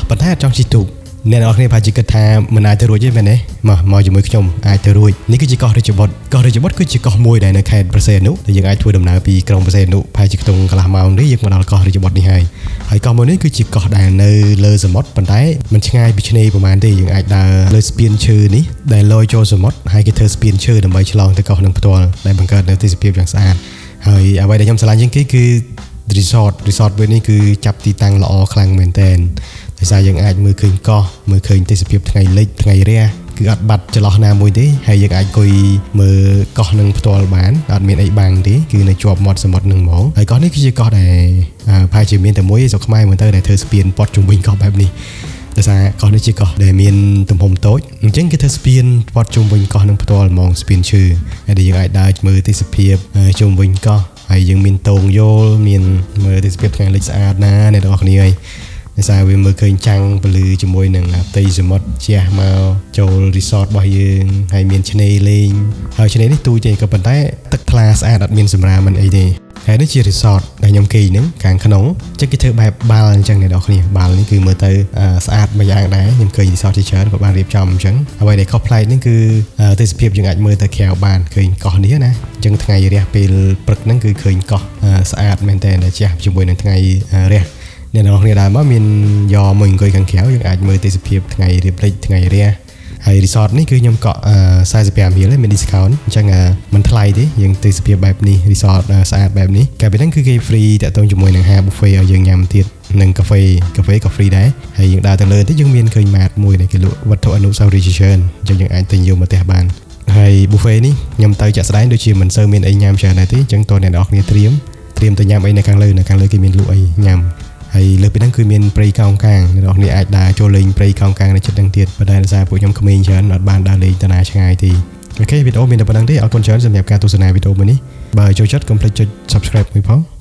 ប៉ុន្តែអត់ចង់ជិះទូកអ្នកទាំងអស់គ្នាប្រហែលជាគិតថាមិនអាចទៅរួចទេមែនទេមកមកជាមួយខ្ញុំអាចទៅរួចនេះគឺជាកោះរាជបុត្រកោះរាជបុត្រគឺជាកោះមួយដែលនៅខេត្តព្រះសីហនុដែលយើងអាចធ្វើដំណើរពីក្រុងព្រះសីហនុប្រហែលជាខ្ទង់កន្លះម៉ោងនេះយើងមកដល់កោះរាជបុត្រនេះហើយហើយកោះមួយនេះគឺជាកោះដែលនៅលើសមុទ្រប៉ុន្តែមិនឆ្ងាយពីឆ្នេរប្រហែលទេយើងអាចដើរលើស្ពានឈើនេះដែលលយចូលសមុទ្រហើយគេធ្វើស្ពានឈើដើម្បីឆ្លងទៅកោះនឹងផ្ទាល់ដែលបង្កើតនូវទេសភាពយ៉ាងស្អាតហើយអ្វីដែលខ្ញុំស្រឡាញ់ជាងគេគឺ resort មួយនេះគឺចាប់ទីតាំងល្អខ្លាំងមែនទែនដោយសារយើងអាចមើលឃើញកោះមើលឃើញទេសភាពថ្ងៃលិចថ្ងៃរះគឺអត់បាត់ចន្លោះណាមួយទេហើយយើងអាចអង្គុយមើលកោះនឹងផ្ទាល់បានអត់មានអីបាំងទេគឺនៅជាប់មាត់សមុទ្រនឹងហ្មងហើយកោះនេះគឺជាកោះដែលប្រហែលជាមានតែមួយស្រុកខ្មែរមើលទៅដែលធ្វើស្ពានព័ទ្ធជុំវិញកោះបែបនេះដោយសារកោះនេះជាកោះដែលមានទំហំតូចអញ្ចឹងគេធ្វើស្ពានព័ទ្ធជុំវិញកោះនឹងផ្ទាល់ហ្មងស្ពានឈើហើយដែលយើងអាចដើរមើលទេសភាពជុំវិញកោះហើយយើងមានតងយោលមានមើលទេសភាពថ្ងៃលិចស្អាតណាស់អ្នកទាំងអស់គ្នាហើយដោយសារវាមើលឃើញចាំងពលឺជាមួយនឹងផ្ទៃសមុទ្រជះមកចូល resort របស់យើងហើយមានឆ្នេរលេងហើយឆ្នេរនេះទូចទេក៏ប៉ុន្តែទឹកថ្លាស្អាតអត់មានសម្រាមមិនអីទេហើយនេះជា resort ដែលខ្ញុំគេងហ្នឹងខាងក្នុងចឹងគេធ្វើបែបបាល់អញ្ចឹងអ្នកនរគ្នាបាល់នេះគឺមើលទៅស្អាតមួយយ៉ាងដែរខ្ញុំឃើញ resort ជាច្រើនក៏បានរៀបចំអញ្ចឹងអ្វីដែលខុសប្លែកនេះគឺទេសភាពយើងអាចមើលទៅក្រៅបានឃើញកោះនេះណាអញ្ចឹងថ្ងៃរះពេលព្រឹកហ្នឹងគឺឃើញកោះស្អាតមែនតើដែលជះជាមួយនឹងថ្ងៃរះអ្នកនរគ្នាដើរមកមានយកមួយអង្គុយខាងក្រៅយើងអាចមើលទេសភាពថ្ងៃរៀបលិចថ្ងៃរះហើយ resort នេះគឺខ្ញុំកក់45រៀលមាន discount អញ្ចឹងមិនថ្លៃទេយើងទេសភាពបែបនេះ resort ស្អាតបែបនេះកាលពីហ្នឹងគឺគេ free តាក់ទងជាមួយនឹងហា buffet ឲ្យយើងញ៉ាំទៀតនិងកាហ្វេកាហ្វេក៏ free ដែរហើយយើងដើរទៅលើតិចយើងមានឃើញ mart មួយដែលគេលក់វត្ថុអនុស្សាវរីយ៍ជាច្រើនអញ្ចឹងយើងអាចទិញយកមកផ្ទះបានហើយ buffet នេះខ្ញុំទៅចាក់ស្ដែងដូចជាមិនសូវមានអីញ៉ាំច្រើនដែរទេអញ្ចឹងតើអ្នកនរគ្នាត្រៀមត្រៀមទៅញ៉ាំអីនៅខាងលើនៅខាងលើគេមានលក់អីញ៉ាំហើយលើសពីហ្នឹងគឺមានព្រៃកោងកាងអ្នកនរគ្នាអាចដើរចូលលេងព្រៃកោងកាងនៅជិតហ្នឹងទៀតប៉ុន្តែដោយសារពួកខ្ញុំក្មេងច្រើនអត់បានដើរលេងទៅណាឆ្ងាយទេOK វីដេអូមានតែប៉ុណ្្នឹងទេអរគុណច្រើនសម្រាប់ការទស្សនាវីដេអូមួយនេះបើចូលចិត្តកុំភ្លេចចុច Subscribe មួយផង។